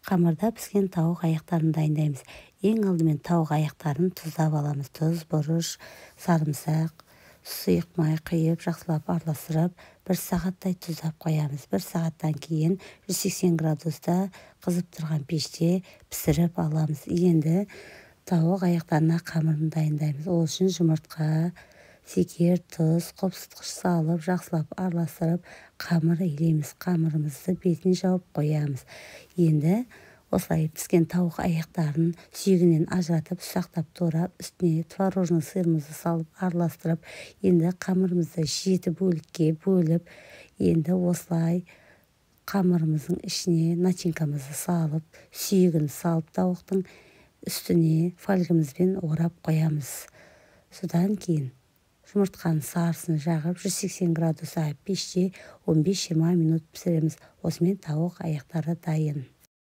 Қамырда піскен тауық аяқтарын дайындаймыз. Ең алдымен тауық аяқтарын тұздап аламыз. Тұз, бұрыш, сарымсақ, сұйық май құйып, жақсылап араластырып, бір сағаттай тұздап қоямыз. Бір сағаттан кейін 180 градуста қызып тұрған пеште пісіріп аламыз. Енді тауық аяқтарына қамырын дайындаймыз. Ол үшін жұмыртқа, шекер, тұз, қопсытқыш салып, жақсылап араластырып, қамыр илейміз. Қамырымызды бетін жауып қоямыз. Енді осылай піскен тауық аяқтарын сүйегінен ажыратып, ұсақтап турап, үстіне творожный сырымызды салып, араластырып, енді қамырымызды 7 бөлікке бөліп, енді осылай қамырымыздың ішіне начинкамызды салып, сүйегін салып, тауықтың үстіне фольгамызбен орап қоямыз. Содан кейін жұмыртқаның сарысын жағып, 180 градуста пеште 15-20 минут пісіреміз. Осымен тауық аяқтары дайын.